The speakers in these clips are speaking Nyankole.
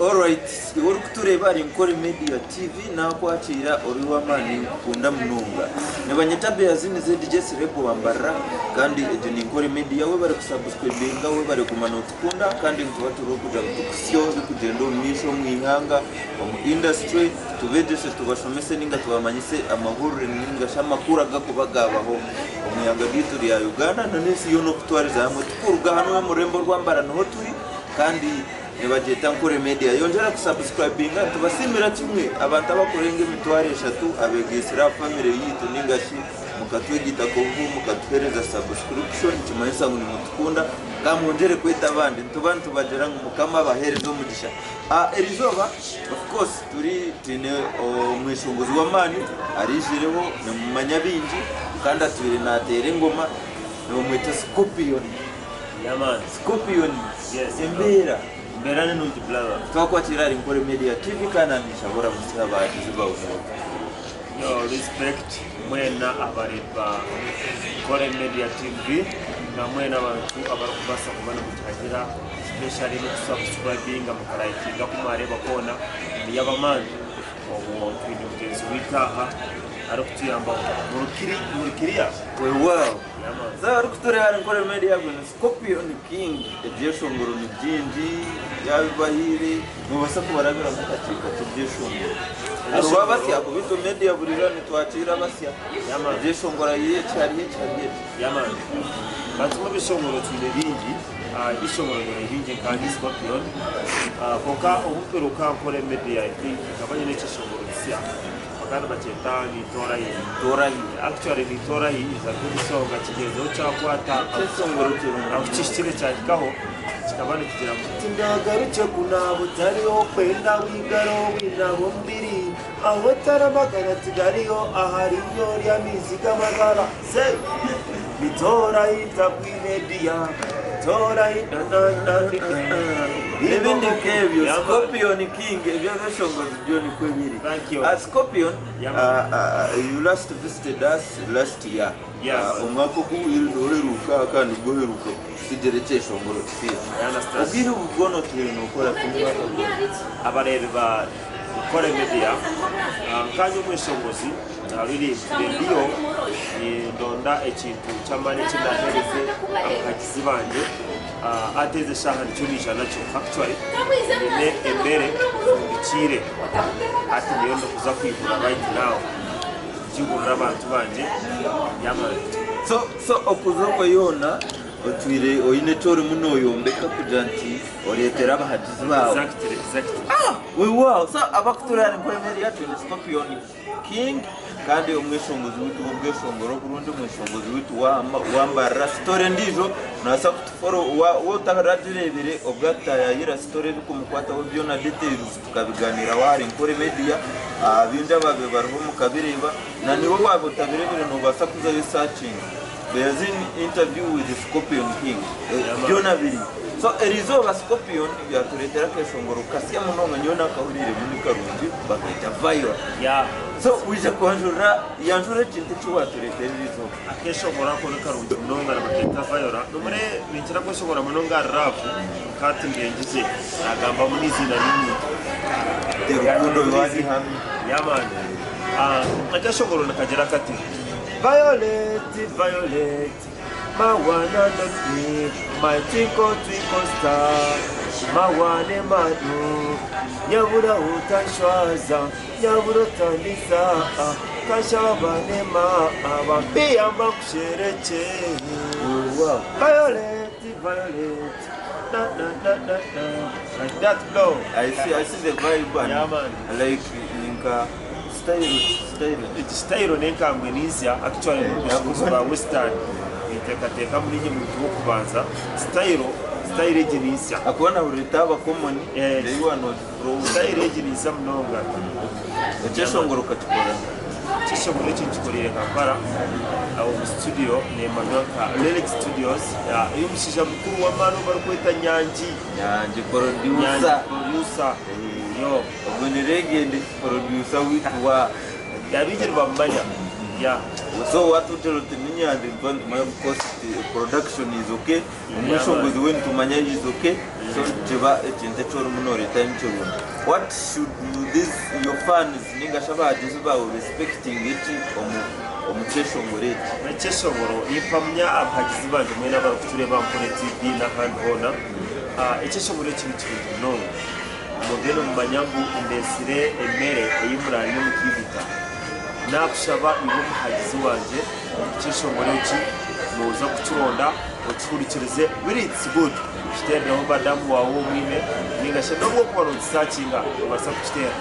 Alright, iwe orikutureeba ahari Nkore Media TV nakwakiira ori ow'amaani nkukunda munonga. Nibanyeta Beazini ZJ Celeb wa Mbarara kandi egi ni Nkore Media webare kusubscribinga webare kuguma notukunda kandi nituba turiho kugira ngu tukuhitsyeho ebirikugyenda omu maisho omu ihanga, omu industry, tubegyese tubashomese ninga tubamanyise amahurire ninga shi amakuru agakuba gaabaho omu ihanga ryaitu rya Uganda na n'ensi yoona okutwariza hamwe. Tukuruga hanu omu rurembo rwa Mbarara niho turi kandi Nibagyeta Nkore Media. Yongyera ku subscribinga. Nitubasiimira kimwe abantu abakurenga emitwaro eshatu abegaitsire aha family yaitu ninga shi mukatwegaitako mukatuhereza subscription nikimanyisa ngu nimutukunda ka mwongyere kweta abandi. Nituba nitubagira ngu Mukama abahereze omugisha. Erizooba of course turi twine omweshongozi w'amaani ariizireho nimumanya baingi kandi atwire nateera engoma nibamweta Scorpion. Yeah man. Scorpion Yes, bro. embeera. Embeera ni nungi brother. Twakwatira ahari Nkore Media TV kandi nishaba oramutsye abahagizi bawe nibo. Yo respect mwena abareeba Nkore Media TV na mwena abantu abarikubaasa kuba nimutuhagira especially n'okusubscribinga mukalikinga ku mwareeba koona muri ab'amaani. Obwo twine mugyenzi waitu aha arikutuyambaho. Muri muri clear? Weewaawo. Zaaba arikutureeba ahari Nkore Media agwe ni Scorpion King. Ebyeshongoro ni bingi yaabibahaire noobaasa kubarabiramu akakiika k'ebyeshongoro. Hariho abasya ahakuba itwe media burijo nitwakiira abasya. Ebyeshongoro hariyo eki hariyo eki hariyo eki. Yeah man. Batumu ebishongoro twine bingi, ebishongoro nyine bingi nkanye Scorpion. Kwonka obu mperuka Nkore Media I think nkaba nyine ekyeshongoro kisya. Bakaba nibakyeta Nitorahi. Nitorahi. Actually Nitorahi is a good song kigyenzeho kyakwata Ekyeshongoro kirungi. Ahu kihikire kyahikaho kikaba nikigira ngu Tindagarukye kunaaba otariho kwenda wigaro winaba omubiri ahu otari amagara tigariho ahari nyowe amaizi g'amagara Say Nitorahi ntakwine dear Nitorahi na na na N'ebindi nk'ebyo Scorpion King ebyo ebyeshongozi byo nikwo biri. Thank you. Scorpion, Yeah, man. you last visited us last year. Yes. Omwaka oguhweire noheruka kandi nigwo oheruka kututsigira ekyeshongoro kisya. I understand. Obwire obu bwona otwire nokora ki omwaka gwona? Abareebi ba Nkore Media, nkaanye omweshongozi really ntwire ndiyo nindonda ekintu ky'amaani eki ndaaheereze abahagizi bangye. Hati ezi eshaaha nikyo naija nakyo. Actually nyine emere nfundikiire hati niyo ndikuza kwihura right now ngihurire abantu bangye. Yeah man. So so okuza okwe yoona otwire oine eki orimu noyombeka kugira nti oreetere abahagizi baawe. Exactly, exactly. Weewaawo so abakutureeba ahari Nkore Media twine Scorpion. King kandi omweshongozi waitu w'obweshongoro oburundi omweshongozi waitu wa Mbarara story endiijo nobaasa kutufollow waaba otaragireebire obwo atayayira story ebikumukwataho byona details tukabiganiiraho ahari Nkore Media baingi abaabaire bariho mukabireeba na niiwe waaba otabireebire nobaasa kuzayo osearchinge There's an interview with Scorpion King byona biriyo so erizooba Scorpion yatureetera akeshongoro kasya munonga nyowe nakahuriiremu ni karungi bakaita Viola Yeah. so waija kwanjurira yanjura ekintu eki watureetera erizooba. Akeshongoro ako ni karungi munonga nibakeeta Viola. Nomure ninkira kweshongora munonga ahari love nka hati ndengize nagambamu n'eiziina ry'omuntu. Rukundo yoona Yeah man. Akeshongoro nikagira kati. Violet, Violet, my one and only, my twinkle, twinkle star, my one and my two. Nyabura utanshwaza, nyabura utandiza, kashabanema, abambiyamba kusherekye. Wow. Violet, Violet, na na na na na, like that blow. I see the vibe and Yeah, man. like nka style style. Egi style n'enkambwe ninsya actually n'obushuubuzi bwa western ninteekateeka muri inye muntu w'okubanza style style egi ninsya. Ahakuba nahurira etaaba common Yes. they were not from. Style egi ninsya munonga. Ekyeshongoro okakikora? Ekyeshongoro eki nkikoreire Kampala omu studio neemanywa nka Lyric Studios ey'omushaija mukuru w'amaani ou barikweta Nyangi. Nyangi Nyangi producer. producer. Yo. Ogwo ni legend producer waitu wa. Abaingi nibamumanya. Yeah. So watugira oti ni Nyangi nituba nitumanya of course production is okay, omweshongozi we nitumanya he is okay. So nikiba ekintu eki orimu nooreeta ni kirungi. What should these your fans ninga shi abahagizi baawe be expectinge ki omu omu kyeshongoro eki? Ekyeshongoro nimpamya abahagizi bangye mwena abarikutureeba aha Nkore TV n'ahandi hoona, ekyeshongoro eki ni kirungi munonga. Mube nimumanya ngu ndeetsire emere ei muraarye mukiiguta. Naakushaba iwe omuhagizi wangye, ekyeshongoro eki nooza kukironda okihurikirize really it's good. Okiteerereho madamu waawe ou omwine nainga shi n'obu orikuba noogisaakinga noobaasa kukiteera.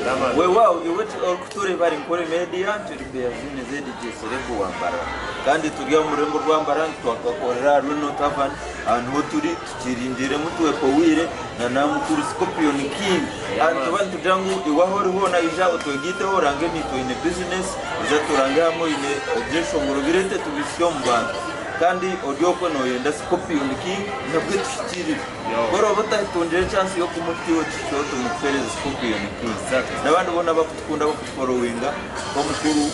N'amaani. Weewaawo iwe orikutureeba ari Nkore Media turi Beaziine ZG Serebu wa Mbarara kandi turi omu rurembo rwa Mbarara nitwakakorera aha Rhino Tavern aha niho turi tukirindiiremu twepowiire na na mukuru Scorpion King aha nituba nitugira ngu iwe ahu ori hoona ija otwegaiteho orange naitwe oine bizinesi ija turange hamwe oine ebyeshongoro bireete tubihitsye omu bantu kandi ori okwe noyenda Scorpion King nabwe tuhikiirire ku oraba otatungire chance y'okumuhika iwe tuhikeho tumukuhereze Scorpion King n'abandi boona abakutukunda abakutuforowinga nk'omukuru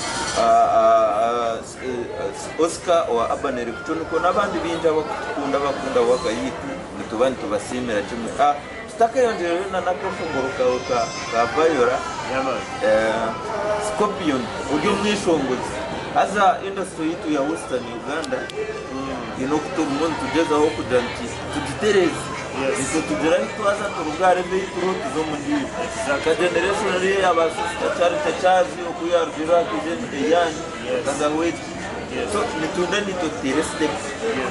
Oscar owa Urban Electronical n'abandi baingi abakutukunda abakunda work yaitu nituba nitubasiimira kimwe. Tutakeyongyereyo na n'akeshongoro kaawe ka Viola, Scorpion ori omweshongozi haza industry yaitu ya Western Uganda haine oku turimu nitugyezaho kugira nti tugitereeze. Itwe tugira ahu twaza turuga ahari ebi ei turiho tuza omu ndiijo. Nka generation eri eya ba sister Charity Chazi oku yaarugire akaija eyaanyu akazaho egi. So nitwenda naitwe tuteere steps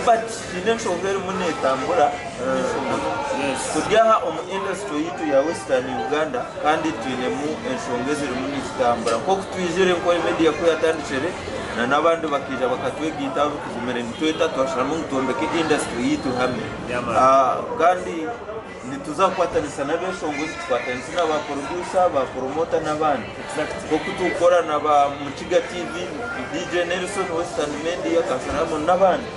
but haine enshonga erimu neetambura Turi aha omu industry yaitu ya Western Uganda kandi twinemu enshonga ezirimu nizitambura nk'oku twizire Nkore Media ku yatandikire na n'abandi bakaija bakatwegaita ahu tugumire nitweta twasharamu ngu twombeke industry yaitu hamwe kandi nituza kukwatanisa n'abeshongozi tukwatanise na ba producer, ba promoter n'abandi nk'oku turikukora na ba Mukiga TV, DJ Nelson, Western Media, Kansala n'abandi.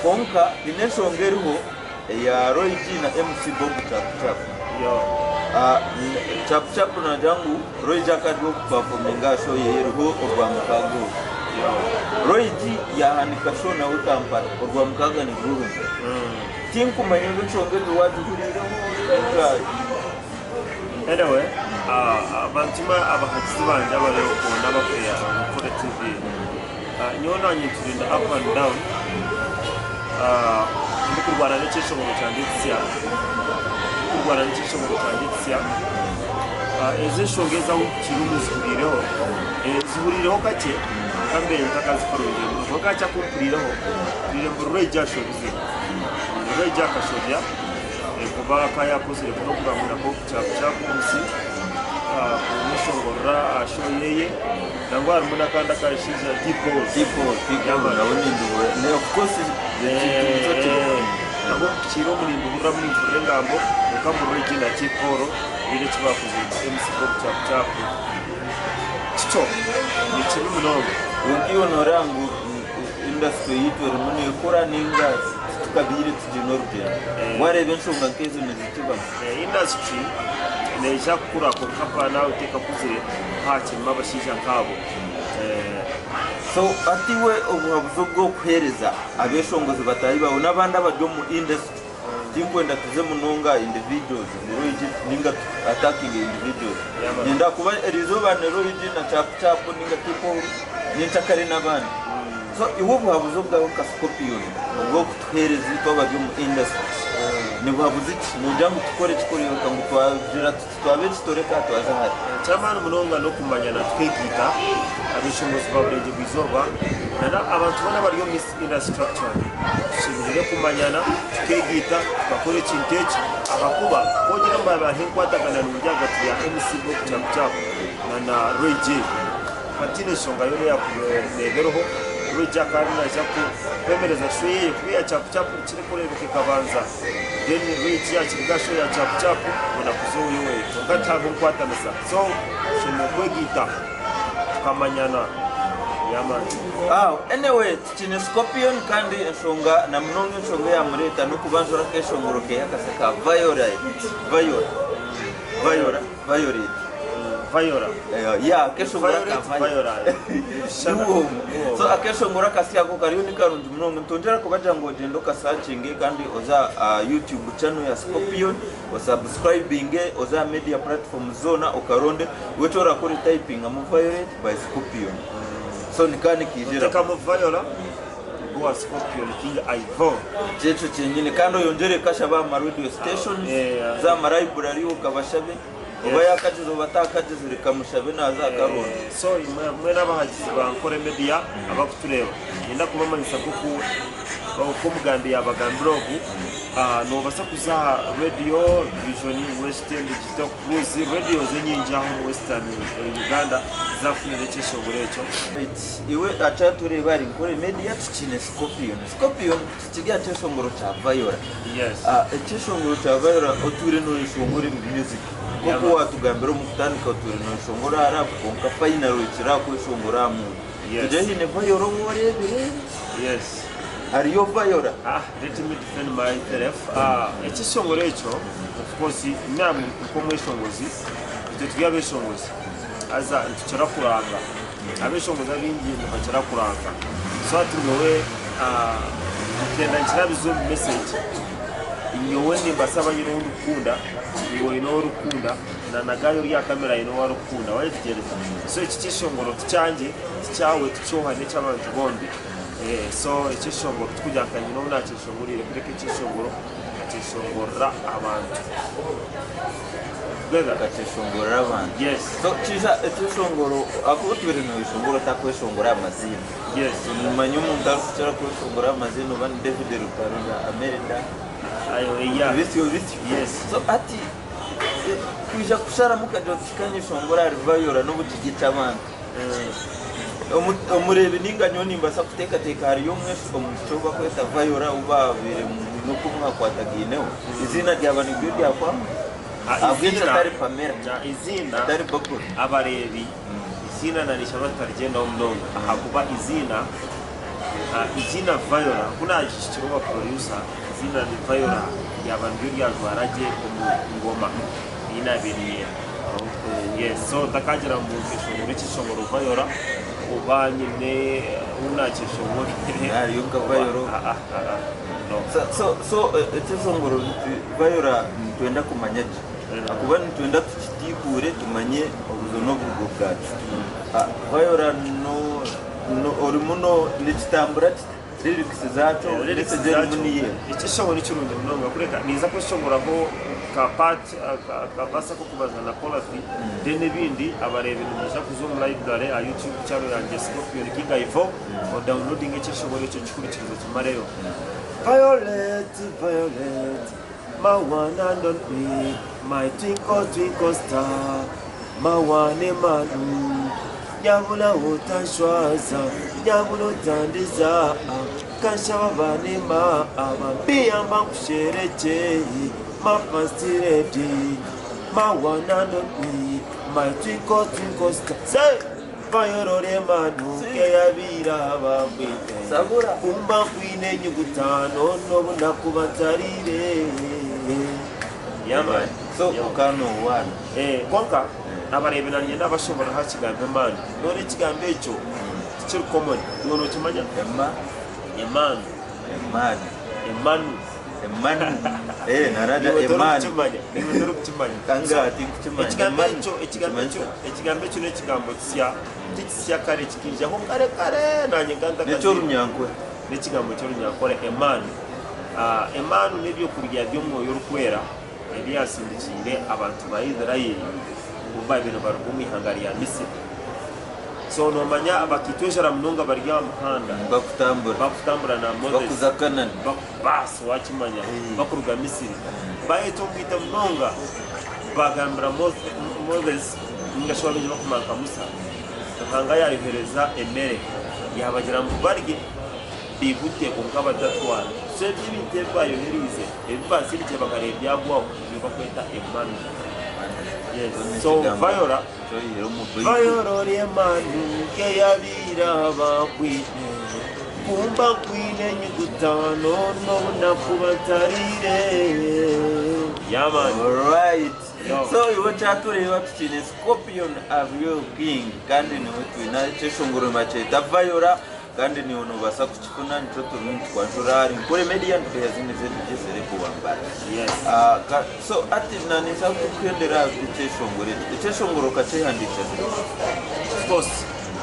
Kwonka haine enshonga eriho eya Roy G na MC Bob Chapu Chapu. Chapu Chapu naagira ngu Roy G akaba ari ow'okupafominga aha show ye eriho Orwamukaaga oru. Roy G yaahanika show nawe Kampala Orwamukaaga nirwo rumwe. Tinkumanya oba enshonga egyo waagihuriireho ninga. Anyway, abantu imwe abahagizi bangye abari okwo n'abakureeba Nkore TV. Nyowe naanye nitugyenda up and down ndikurwana n'ekyeshongoro kyangye ekisya ndikurwana n'ekyeshongoro kyangye ekisya ezi enshonga ezi ahu kiri omu zihuriireho zihuriireho kakye kwonka mbaire ntakazikorongire munonga kwonka kakye aku mpuriireho mpuriire ngu Roy ashobize Roy akashobya kuba aka yakozire puroguraamu na Bob Chapu MC kumweshongorera aha show yeye. Nangwa harimu n'akandi akashaija T-Paul. T-Paul, T-Paul nawe ninduhurira. Ne of course ekintu nikyo kimwe. Nabwo mpikire omu ninduhuriramu nimpurira engambo kwonka mpurira egi na T-Paul haine eki baakozire ngu MC Bob Chapu Chapu. Kikyo ni kibi munonga. Kwonka iwe nooreeba ngu industry yaitu erimu neekura nainga titukabaire tugiine orugyendo. Waareeba enshonga nk'ezo nizikibamu. Industry neija kukura kwonka mpaka nawe tekakuzire hakirimu abashaija nkaabo. So hati iwe obuhabuzi obu orikuheereza abeshongozi bataahi baawe n'abandi abari omu industry, tinkwenda tuze munonga aha individuals ngu Roy G ninga tu attackinge individuals. Niinyenda kuba eriizooba ni Roy G na Chapu Chapu ninga T-Paul nyenkyakare n'abandi. So iwe obuhabuzi obwawe nka Scorpion obw'okutuheereza itwe abari omu industry ni buhabuzi ki? Noogira ngu tukore ki kureebeka ngu twagira tuti twaba ekitore ka twaza hare? Eky'amaani munonga n'okumanyana tukeegaita abeshongozi ba Burengyerwa Izooba na abantu boona abari omu industry actually tushemereire kumanyana tukeegaita tukakora ekintu eki ahakuba ku ogire ngu haabaho enkwatagana nungi ahagati ya MC Bob Chapu Chapu na Roy J. Hatiine enshonga yoona eyaakubaire neeba eriho, Roy akaba ariyo naija kwemereza show ye kuba eya Chapu Chapu kirikureebeka ekabanza then Roy yaakiriga aha show ya Chapu Chapu kwenda kuza oweye kwonka tihariho nkwatanisa so tushemereire kwegaita tukamanyana yeah man. Aw anyway tukine Scorpion kandi enshonga na munonga enshonga eyamureeta n'okubanjura akeshongoro keye akasya ka Violet Viola Viola Violet. Vayora. Ya, akeshongoro Violet, aka Vayora. Niwo. So akeshongoro akasya ako kariyo ni karungi munonga. Nitwongyera kubagira ngu ogyende okasakinge kandi oza aha YouTube channel ya Scorpion, osubscribinge, oze aha media platforms zoona okaronde. Iwe eki orakore typingamu Violet by Scorpion. So nikaba nikiijiraho. Otekamu Viola owa Scorpion King Ivo. Kyekyo kyenyini kandi oyongyere kashaba aha ma radio stations, oze aha ma library okabashabe. Oba yakagize oba atakagizire kamushabe naza akaronda. So imwe n'abahagizi ba Nkore Media abakutureeba, niinyenda kubamanyisa nk'oku oku omugambi yaabagambira ogu, noobasa kuza aha Radio Vision, Western Digital Cruise, radios enyingi aha omu Western Uganda zaakufunira ekyeshongoro ekyo. Right, iwe akyatureeba ahari Nkore Media tukiine Scorpion. Scorpion tukiri aha kyeshongoro kya Vayora. Yes. Ekyeshongoro kya Vayora otwire noyeshongora emi music. Nk'oku waatugambira omu kutandika otwire noyeshongora aha rap kwonka finally ohikire aha kweshongora aha muntu. Yes. Tugire haine Vayora ou oreebire? Yes. Hariyo Vayora? Ah, let me defend myself. Ah, ekyeshongoro ekyo, of course, naamwe nk'omweshongozi, itwe turi abeshongozi. Haza nitukira kuranga. Abeshongozi abaingi nibakira kuranga. So hati nyowe ah, nkenda nkirabize omu message. Nyowe nimbaasa aba nyine ou ndikukunda, iwe oine ou orikukunda, na na guy ori aha kamera aine ou arikukunda, wayetegyereza? So eki kyeshongoro tikyangye, tikyawe, tiky'oha, n'eky'abantu bombi. So ekyeshongoro tikugira nka nyine ou naakyeshongoriire kureka ekyeshongoro nkakyeshongorera abantu. Together? Okakyeshongorera abantu. Yes. So kiija ekyeshongoro ahakuba otwire nooyeshongora otakweshongora aha maziina. Yes. Nimanya omuntu arikukira kweshongora aha maziina oba ni David Rutaro na Amerida. Ayo, yeah. Bityo bityo. Yes. So hati kwija kusharamu okagira oti ka nyeshongore ahari Viola n'obu kiri eky'abantu. Omureebi nainga nyowe nimbaasa kuteekateeka hariyo omwe omwishiki ou barikweta Viola ou baabaire mwine oku mwakwatagaineho. Eiziina ryaba niryo ryakwama? Ahabw'enki atari Pamela? Atari Barbara? Abareebi Eiziina na nishaba tutarigyendaho munonga ahakuba eiziina eiziina Viola ku naagihikire owa producer eiziina ni Viola ryaba niryo ryajwara gye omu ngoma ei naabaire niinyenda. Yes so ntakagira ngu nkeshongore ekyeshongoro Viola oba nyine ou naakyeshongorere Hariyo nka Viola. Aa aa no. So so so ekyeshongoro Viola nitwenda kumanya gye. Ahakuba nitwenda tukitiikuure tumanye obuzo n'oburugo bwakyo. Viola orimu nikitambura kita? Lyrics zaakyo, Lyrics message erimu zaakyo niyo eha? Ekyeshongoro ni kirungi munonga kureka ninza kweshongoraho ka part ka verse ak'okubanza na chorus then ebindi abareebi nibaija kuza omu library aha YouTube channel yangye Scorpion King Ivo o downloadinge ekyeshongoro ekyo okihurikirize okimareyo. Violet, Violet. My one and only, my twinkle twinkle star, my one Emmanuel. Nyabula otanshwaza, nyabula otandiza, kanshaba banema, abambiyamba nkusherekye, my first lady, my one and only, my twinkle twinkle star. Say! Vayorora Emmanuel, keyabira abambwite. Sabura. Kumba nkwine enyuguta n'obu nakuba ntarire. Yeah man. So okaba nowaana. Eh, kwonka abareebi nanye nabashoborora aha kigambo emaanu. Noona ekigambo ekyo tikiri common. Iwe nokimanya? Ema. Emaanu. Emaani. Emanu. Emanu. Eh, naraja Iwe emanu. torikukimanya. Iwe torikukimanya. Kanga tinkukimanya. Ekigambo Emanu. ekyo, ekigambo ekyo, Nikimanyisa. ekigambo ekyo n'ekigambo kisya. Tikisya kare kikiijaho kare kare nanye nka ntakazairwe. N'eky'orunyankore. N'ekigambo ky'orunyankore emaanu. Emaanu n'ebyokurya by'omwoyo orikwera ebi yaasindikiire abantu ba Israeli obu baabaire nibaruga omu ihanga rya Misiri. So noomanya bakaitwa enjara munonga bari aha muhanda. Bakutambura. Bakutambura na Moses. Bakuza Kanani. Baasi waakimanya. Bakuruga Misiri. Baayetomboita munonga baagambira Moses ninga shi abaingi bakumanya nka Musa. Ruhanga yaayohereza emere yaabagira ngu barye baigute kwonka batatwara. So ebyo ebintu ebi baayoheriize, ebi baasirikire bakareeba byagwaho nibyo bakweta emanu. Yes. So vayora, vayora ori emanu nk'eyabaire abakwine. Ku mba nkwine enyuguta n'obunaku batariire. Yeah man. Alright. Yo. So So iwe okyatureeba, tukiine Scorpion Avio King, kandi niwe twine ekyeshongoro nibakyeta Vayora, kandi niiwe noobaasa kukifuna. Nikyo turimu nitukwanjura ahari Nkore Media, nituheereza ZDJ Celeb Wambara. Yes. Ah, so ati naninshaka kukuhendera ekyeshongoro eki. Ekyeshongoro okakyehandiikira? Of course,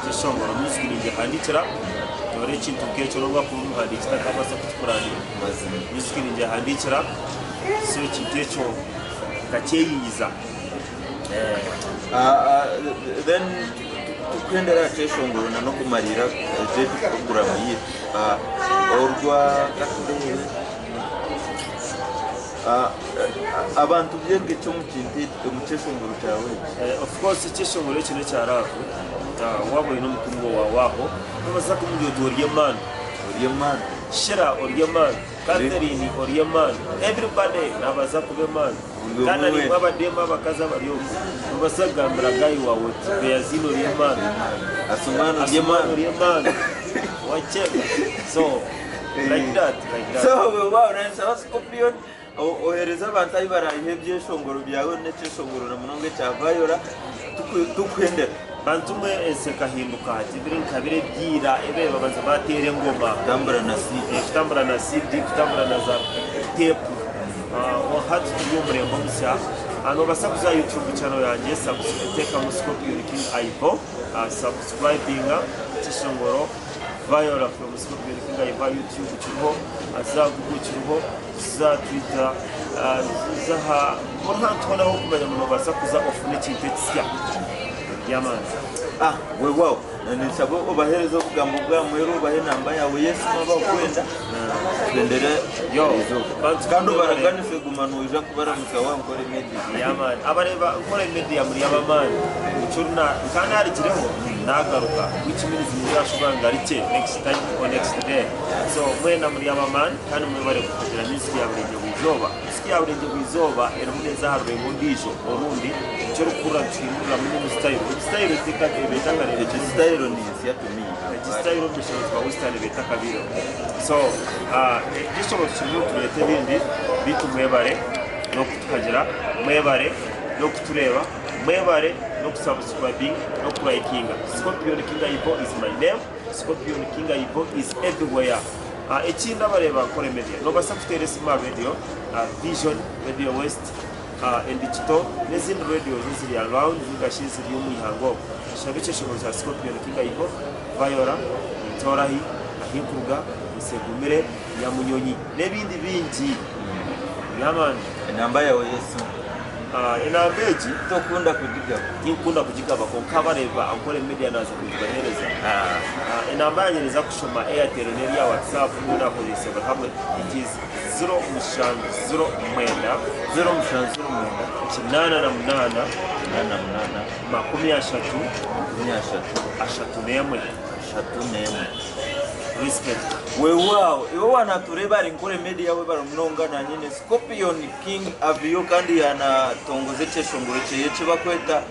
kyeshongoro music ningihandikira. Dore ekintu nk'ekyo nobwa kuba omuhandiiki takabaasa kukikurangira. Mazima. Music ningihandikira, so ekintu ekyo nkakyeyiyiza. Ah, ah, then tukuhendera aha kyeshongoro na n'okumarira egi program yitu. Ah, orwa katureebe. Ah, ah, abantu byege ekyo omu kintu omu kyeshongoro kyawe eki. Of course, ekyeshongoro eki nekya love. Waba oine omukundwa wawe aho, nobaasa kumubwira oti ori emaani. Ori emaani. Shira ori emaani, Catherine ori emaani, everybody nabaasa kuba emaani. Buri Kandi omwe harimwo weena. abademu, abakazi abari okwo, nobaasa kugambira guy wawe oti Beyazini ori emaani. Asumani ori Asumani emaani. Ori emaani, wakyega. So like that, like that. So wow, nansaba Scorpion ohereza abantu ahi barayiha ebyeshongoro byawe n'ekyeshongoro na munonga ekya Vayora, tukuhendera. Bantu mwe, ensi ekahinduka hati, biri nka biri ebyira ebe babanza bateera engoma. Kutambura na CD. Kutambura na CD, kutambura na za tape. Hati turi omurembe omusya. Nobaasa kuza YouTube channel yangye, teekamu Scorpion King Ivo, subscribinga kyeshongoro Viola from Scorpion King Ivo. YouTube kiriho, za Google kiriho, za Twitter, zaha buri hantu hoona aho okumanya ngu nobaasa kuza ofune ekintu ekisya by'amaani. Ah, wewawo, ninsaba obahereza obugambo bwa muheru, obahe enamba yawe yesimu abakwenda tugendere. Yo, Izooba. bantu Kandi mwebale. obaraganise guma noija kubaramusa wankora media. Yamani, abareba nkora media muri abamani nicyo kandi harikireho nagaruka, which means muzashuba ngarike next time or next day. So mwena muri abamani kandi mwebare kugira music ya burenge bw'izooba. Music ya burenge bw'izooba erimu neza aha rurengo ndijo orundi nicyo rukura tuhinduriramu new style. Style teka beta karebe. Eki style ni ensya to me. Egi style omushoro twa western beta kabiro. So ekishoro kimwe turete ebindi bitu. Mwebare n'okutuhagira, mwebare n'okutureeba, mwebare n'okusubscribing n'okurikinga. Scorpion King Ivo is my name. Scorpion King Ivo is everywhere. Ekindi, abareba nkore media, nobasa kuteera esimu aha radio, Vision Radio West, Endigito n'ezindi radios eziri around ningashi eziri omu ihanga omwo. Shabe ekyeshongoro kya Scorpion King Ivo Vayora, Ntorahi, Ahinkuruga, Nsegumire, Nyamunyonyi n'ebindi bingi yamani. Enamba yawe yesimu? Enamba egi Tokunda kugigaba? Tinkunda kugigaba, konka abareba ankore media naza kugibahereza. Enamba yange niza kushoma Airtel n'erya WhatsApp, niyo nakozesa buri hamwe. It is 0709 0709 88 88 30 30 31. 31. Respect. Weewaawo, iwe wanatureba ari nkore media, we bari munonga na nyine Scorpion King Avio, kandi yanatongoza ekyeshongoro kyeye kibakweta